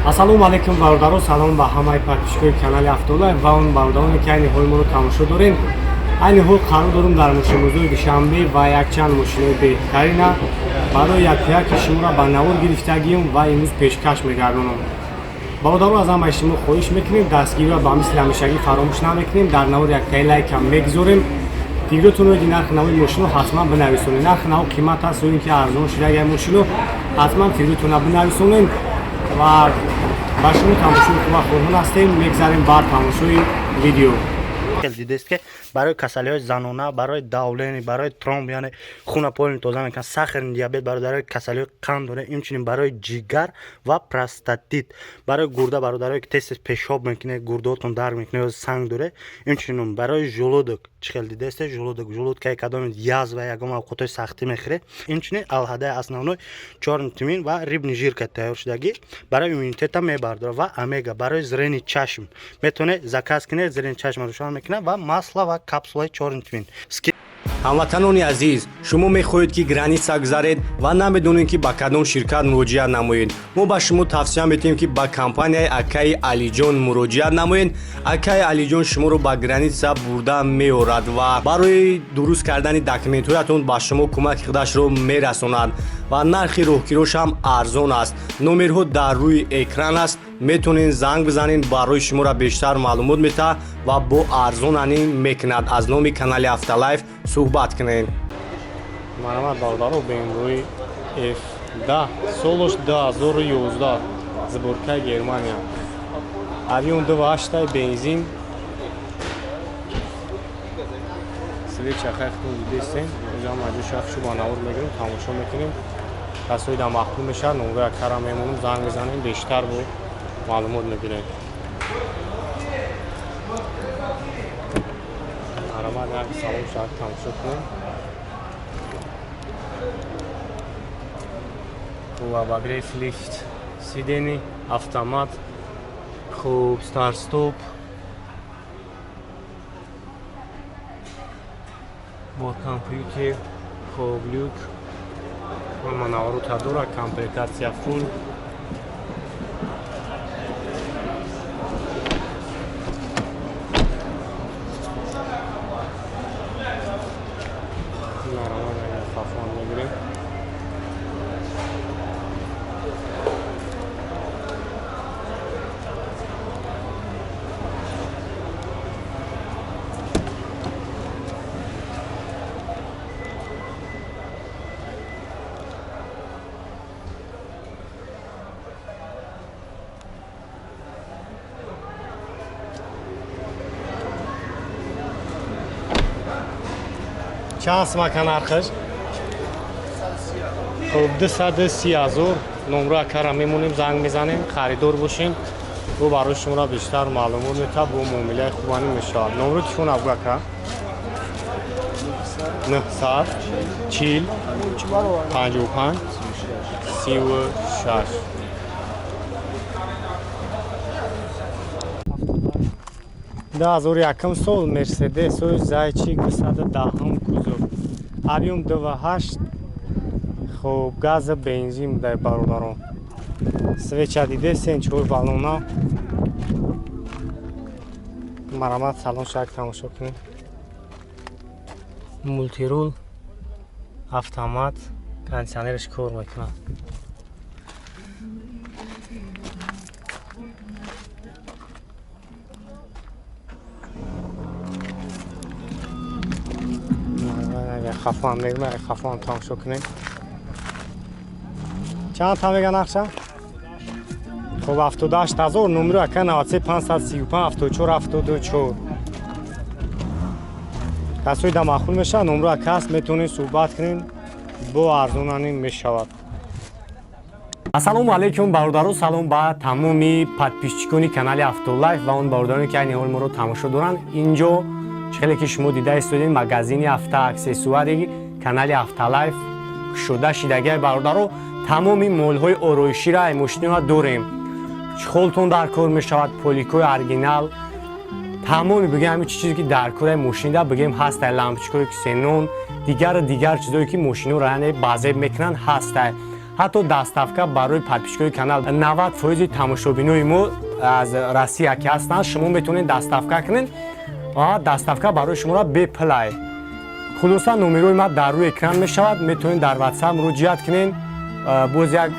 Ассалому алайкум, бародаро, салом ба ҳамаи подписчикои канали Автолайф ва он бародароне, ки айни ҳол моро тамошо дорем. Айни ҳол қарор дорем дар мошинбозори Душанбе ва якчанд мошинои беҳтарина барои якяки шуморо ба навор гирифтагием ва имрӯз пешкаш мегардонам. Бародаро, аз ҳамаи шумо хоҳиш мекунем, дастгириро ба мисли ҳамешагӣ фаромӯш намекунем, дар навор яктаи лайкам мегузорем. Фикротон оиди нархи нави мошино ҳатман бинависонед. Нархи нав қимат аст ё ин ки арзон шудагиа мошино, ҳатман фикротонро бинависонед ва ба шумо тамошои хуба хоҳон ҳастем. Мегзарем бар тамошои видео. Дидест, ки барои касалиҳои занона, барои давление, барои тромб, яъне хуна полный тоза мекунад, сахарный диабет, бародарои касалиҳои қанд дорад, инчунин барои ҷигар ва простатит, барои гурда, бародарое ки тез тез пешоб мекунед, гурдаотон дард мекунад ё санг доред, инчунин барои желудок. Чӣ хел дидесте, желудок, желудкаи кадоми язва, ягон авқотҳои сахтӣ мехӯред. Инчунин алҳадаи основной чёрный тмин ва рыбный жирка тайёр шудагӣ барои иммунитета мебардорад ва омега барои зрение чашм. Метавонед заказ кунед, зрение чашма рӯшан мекунад ва масло ва капсулаи чёрный тмин. Ҳамватанони азиз, шумо мехоҳед, ки граница гузаред ва намедонед, ки ба кадом ширкат муроҷиат намоед. Мо ба шумо тавсия медиҳем, ки ба компанияи акаи Алиҷон муроҷиат намоед. Акаи Алиҷон шуморо ба граница бурда меорад ва барои дуруст кардани документҳоятон ба шумо кӯмаки худашро мерасонад ва нархи роҳкирош ҳам арзон аст. Номерҳо дар рӯи экран аст, метавонед занг бизанед, барои шуморо бештар маълумот метаҳад ва бо арзонанӣ мекунад. Аз номи канали Автолайф суҳбат кунед. Марҳамат, бародаро, BMW F10, солош 2011, сборкаи Германия, объём 2,8, бензин. Свеча хайхтон дидестем. Ҷам маҷӯ шахшу ба навор мегирем, тамошо мекунем. Касои да маъқул мешавад, номрои акара мемонем, занг мезанем, бештар бо маълумот мегирем. Марҳамат, як салом шояд тамошо кунем. Хуб, обогрев, лифт сидений, автомат, хуб, старт стоп бо компютер, хуб, люк, ҳама наворота дора, комплектация фулл. Марҳамат, агар хафон мегирем. Чанд сумака нархаш? Хуб, 230 000. Номро акара мемонем, занг мезанем, харидор бошем, бо барои шуморо бештар маълумот метаҳад, бо муомилаи хубанӣ мешавад. Номро телефон абгӯ, ака. 940 55 36. 2001 сол, Мерседесои зайчик, 210-ум кузов, объём 2,8, хуб, газа, бензин будай, бародарон. Свеча дидесен, чор баллона. Марҳамат, салон шак тамошо кунед. Мультирул, автомат, кондиционераш кор мекунад. Хафоам мегӯям, хафоам тамошо кунем. Чанд та мега нақша? Хуб, 78 000. Номеро ака 93 535 74 74. Касои да маъқул мешавад, номро ака аст, метавонед суҳбат кунем, бо арзонанӣ мешавад. Ассалому алайкум, бародаро, салом ба тамоми подписчикони канали Автолайф ва он бародароне, ки айни ҳол моро тамошо доранд. Инҷо чӣ хеле ки шумо дида истодед, магазини автоаксессуари канали Автолайф кушода шидагиай. Бародаро, тамоми молҳои ороишира, мошинора дорем. Чехолтон дар кор мешавад, поликои оригинал, тамоми, бигем, ҳамин чизе ки дар кораи мошинида, бигем, ҳастай, лампочкаҳои ксенон, дигару дигар чизое ки мошинора, яъне базеб мекунанд, ҳастай. Ҳатто доставка барои подписчикои канал 90% тамошобинои мо аз Россия ки ҳастанд, шумо метавонед доставка кунед ва доставка барои шуморо бепулай. Хулоса, номерои ма дар рӯи экран мешавад, метавонед дар WhatsApp муроҷиат кунед. Боз як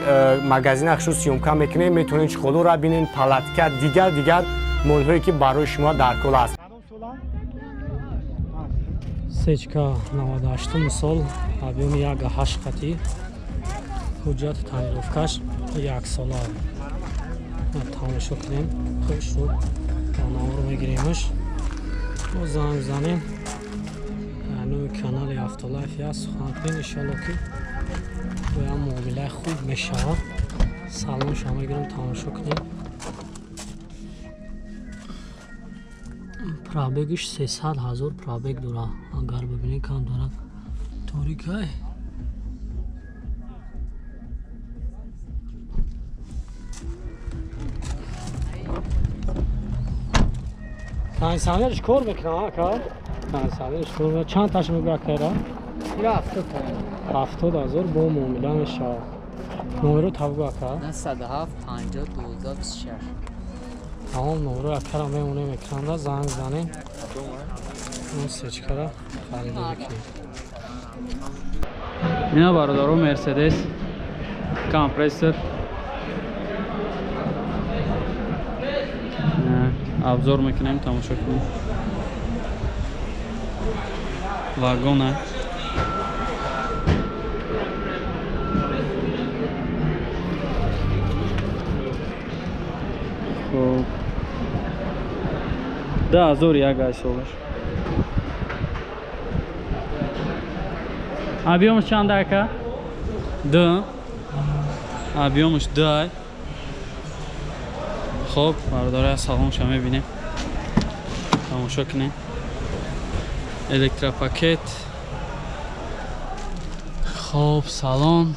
магазина хушу съёмка мекунем, метавонед чехолора бинед, палатка, дигар дигар молҳое ки барои шумо даркор аст. Сечка 98 сол, объёми 1,8 қатӣ, ҳуҷҷати тонировкаш яксола. Тамошо кунем, хушрӯ навор мегиремаш, бо занг занем. Номи канали Автолайф як сухан кунем, иншоалло ки боям муомилаи хуб мешавад. Салонша мегирем, тамошо кунем. Пробегиш 300 ҳазор пробег дорад, агар бибинед, кам дорад, торикай. Кондиционерш кор мекунад, ака? Кондиционерш кор мекунад. Чанд таш мегӯ, акайра? 70 ҳазор бо муомила мешавад. Номеро табгӯ, ака. 907 50 12 26. Тамом, номеро акара мемонем экранда, занг занем. Он сечкара харидорӣ кунем. Ина бародаро, Мерседес компрессор обзор мекунем, тамошо кунем. Вагона. Хоб, 2001 ай солаш. Объёмаш чанд, ака? Д. Объёмаш д ай. Хоб, бародароя, салонша мебинем, тамошо кунем. Электропакет. Хоб, салон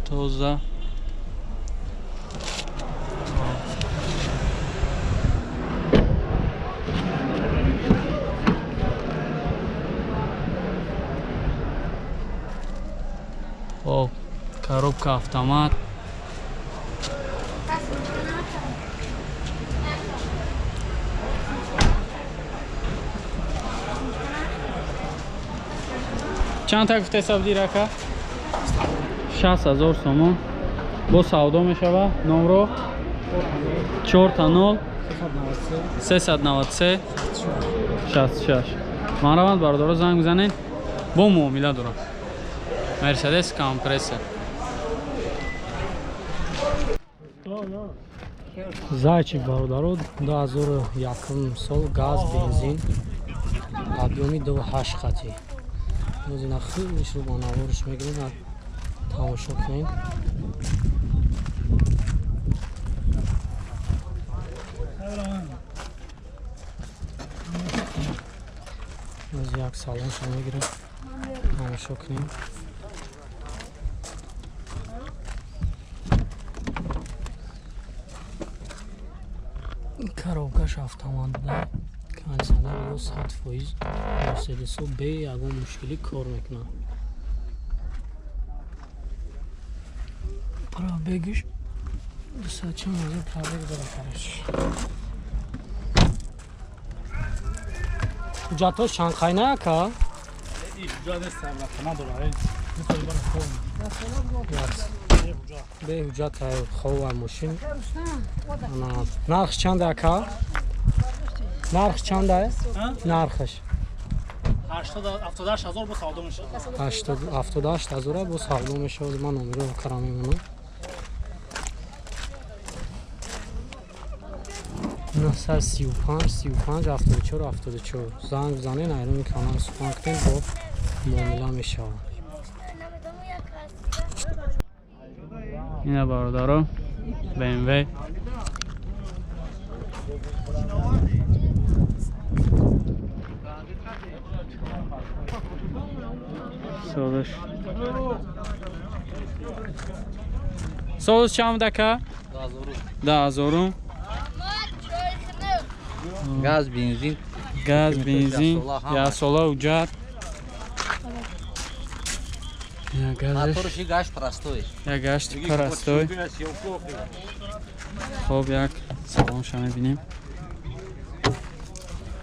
тоза. Хоб, коробка автомат. Чанд та гуфте савдир, ака? 60 000 сомон бо савдо мешава. Номро 4 0 393 66. Мараванд, бародаро, занг бизанед, бо муомила дорам. Мерседес компрессор. Зайчик, бародаро, 2001 сол, газ, бензин, объёми 2,8 хати. Боз ина хелеш рӯ ба наворш мегирем, тамошо кунем. Боз як салонша мегирем, тамошо кунем. Коробкаш автомат буда, кондиционер 100%, мерседесо бе ягон мушкилӣ кор мекунад. Пробегиш 240 ҳазор пробег дорад. Караш ҳуҷҷатҳош чанд қайна, ака? Бе ҳуҷҷат хова мошин. Нархш чанда, ака? Нархш чанда? Нархаш? 78 ҳазор бо савдо мешавад. 78 ҳазора бо савдо мешавад. Ман номеро акара мемонам. 935 35 74 74. Занг бизанед, айрони канал сухан кунед, бо муомила мешавад. Ина бародаро, BMW. Солаш. Солаш чанд, ака? 2000. Газ, бензин. Газ, бензин, яксола ҳуҷҷат. Моторш гашт простой. Як гашт простой. Хоб, як салонша мебинем.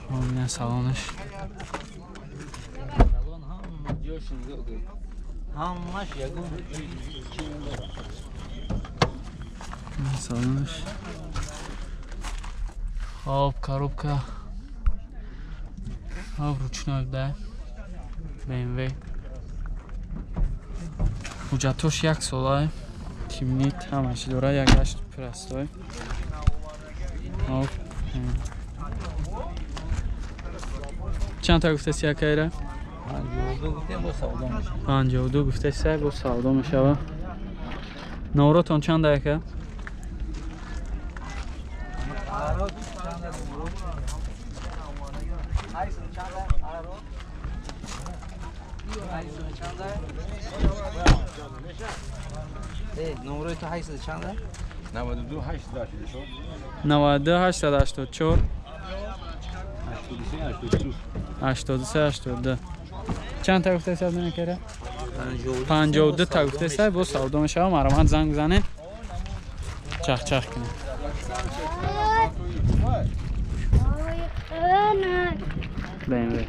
Хоб, ина салонаш. Салон ҳама ҷош нигоҳ кун. Ҳамаш ягон чи надорад. Салонаш. Хоб, коробка. Хоб, ручной да. BMW. Ҳуҷҷатош як сола, тимнит ҳамаши дора, як гашт простой. Хоб. Чанд та гуфтаси акайра? 52 гуфтем, бо савдо мешавад. 52 гуфтаси, бо савдо мешавад. Номротон чанд ака? Номрои ту 800 чанд? 92 884. 92 884. 83 82. 83 82. Чанд та гуфтаси аз мена кера? 52 та гуфтаси, бо савдо мешавад. Маромад занг бизанед. Чах-чах кунед. BMW.